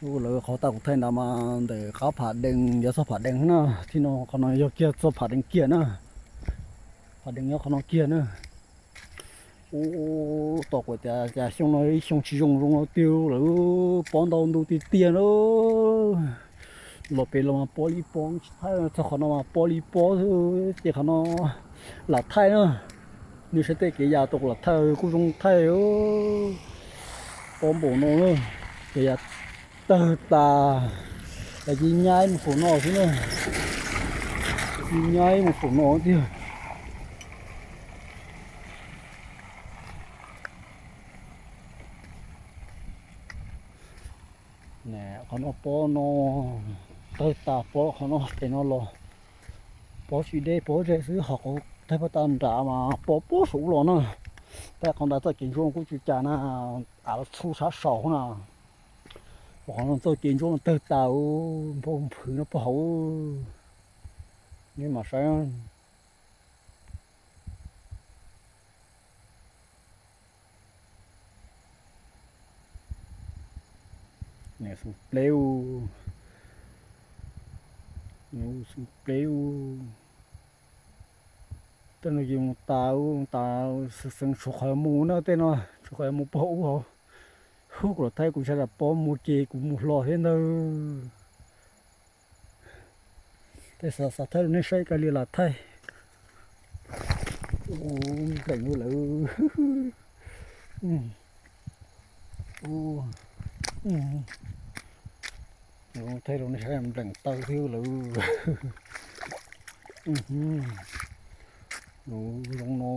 Ub, lawv qhov tau kuv thaij ntawd mas ntawm qab Pham Dees yuav txog Pham Dees na, thiab no qhov no yog kiag txog Pham Dees kiag na. Pham Dees nyob qhov no kiag na. Ub, tos kuv tias cas xyoo no ib xyoo tsis zoo zoo no tiag, lawv pob ntau ntu tiag tiag na. Los pem los mas pob li pob, tsis thaij, txog qhov no mas pob li pob xwb, ces qhov no lam thaij na. Nws saib tej kev yas tau kuv lam thaij kuj zoo thaij. Pob npaum no na, kev yas tawg tas, ces nyab mus saum no xwb na. Nyab mus saum no tiag. Qhov no pob no tawg tas, pob qhov no pem no los, pob tsis deb, pob ze xwb, ho qhov thaij pab tag nrad mas pob puag saum ub los na. Tab qhov ntawd txoj kev ntsuab kuj tsis cas na, av los txhub sab saud na. Qhov no txoj kev ntsuab no tawg tas, npau nphwv no puag hauv. Nej mam saib. Niam xu pleb u, niam xu pleb u. Tej no ces mus tas, mus tas xeev xeev tshuav qhov mus na, tej no tshuav qhov mus puag ub hauv. Hub, kuv los thaij kuv ntshai tsam pob mus ces kuv mus hlo thiab ntag. Tej xav xav thaij rau nej saib, kawg li lam thaij. Ub, npleem lawm. Ub, thaij rau nej saib npleem taw thiab lawm. Zoo no,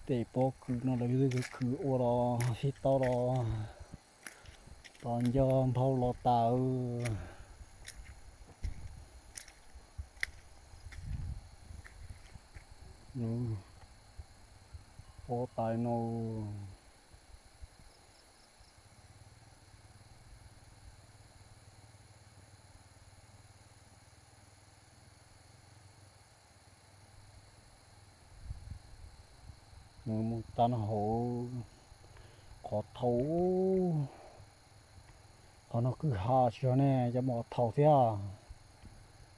tej pob kws no lawv yog khwv ua los sib tau los tos nco nphau los tas. Pob tais no. Nws mus tag no hauv qhov thaum, qhov no kwj ha tsis yog ne, cov mus qhov thaum thiab.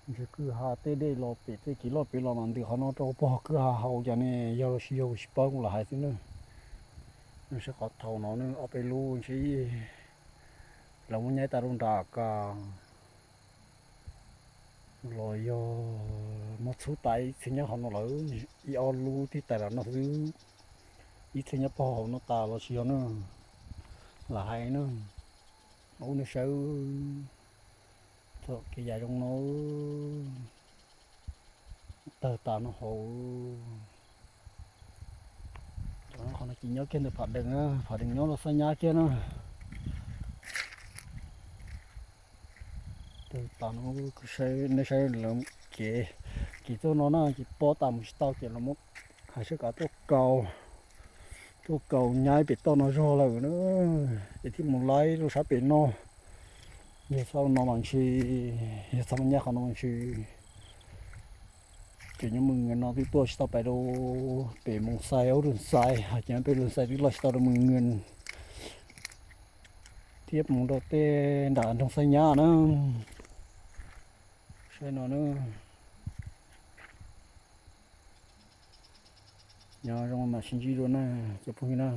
Ntshe kwj ha tej dej los pem tej kev loj pem los mas ntws qhov no rau puag kwj ha hauv cas ne, yog los sis yog kuv tsis paub, kuv lam hais xwb na. Nws saib qhov thaum no nws ob peb lub ntshe lawv muab nyaib tas rau nram kas los yog muab txhub tas ib txhia nyob qhov no lawm, ib ob lub tib tais los no xwb, ib txhia nyob puag hauv no tas los sis yog na, lam hais na. Ub, nej saib txoj kev yam zoo no, tawg tas no hauv. Qhov no ces nyob kiag ntawm Pham Dees na, Pham Dees nyob los Xab Nyab kiag na. Tawg tas no, nej saib lawv kev, kev tuaj no na ces pob tas mus tsis tau ces lawv muab hais sab kav tuaj kaus, tuaj kaus nyaib pem toj no zog lawm na, ces thiaj mus laib rau sab pem no. Yog txhob no mas ntshe, yog txhob nyab qhov no mas ntshe ces nyob Mws Nkees no twb tuaj tsis tau pais rau pem Moos Xais, ub, Lwg Xais, hos ces nyob pem Lwg Xais twb los tsis tau rau Mws Nkees thiab mus rau tej nram nroog Xab Nyab na. Saib no na, nyob zoo mam sib ntsib dua na cov phooj ywg na.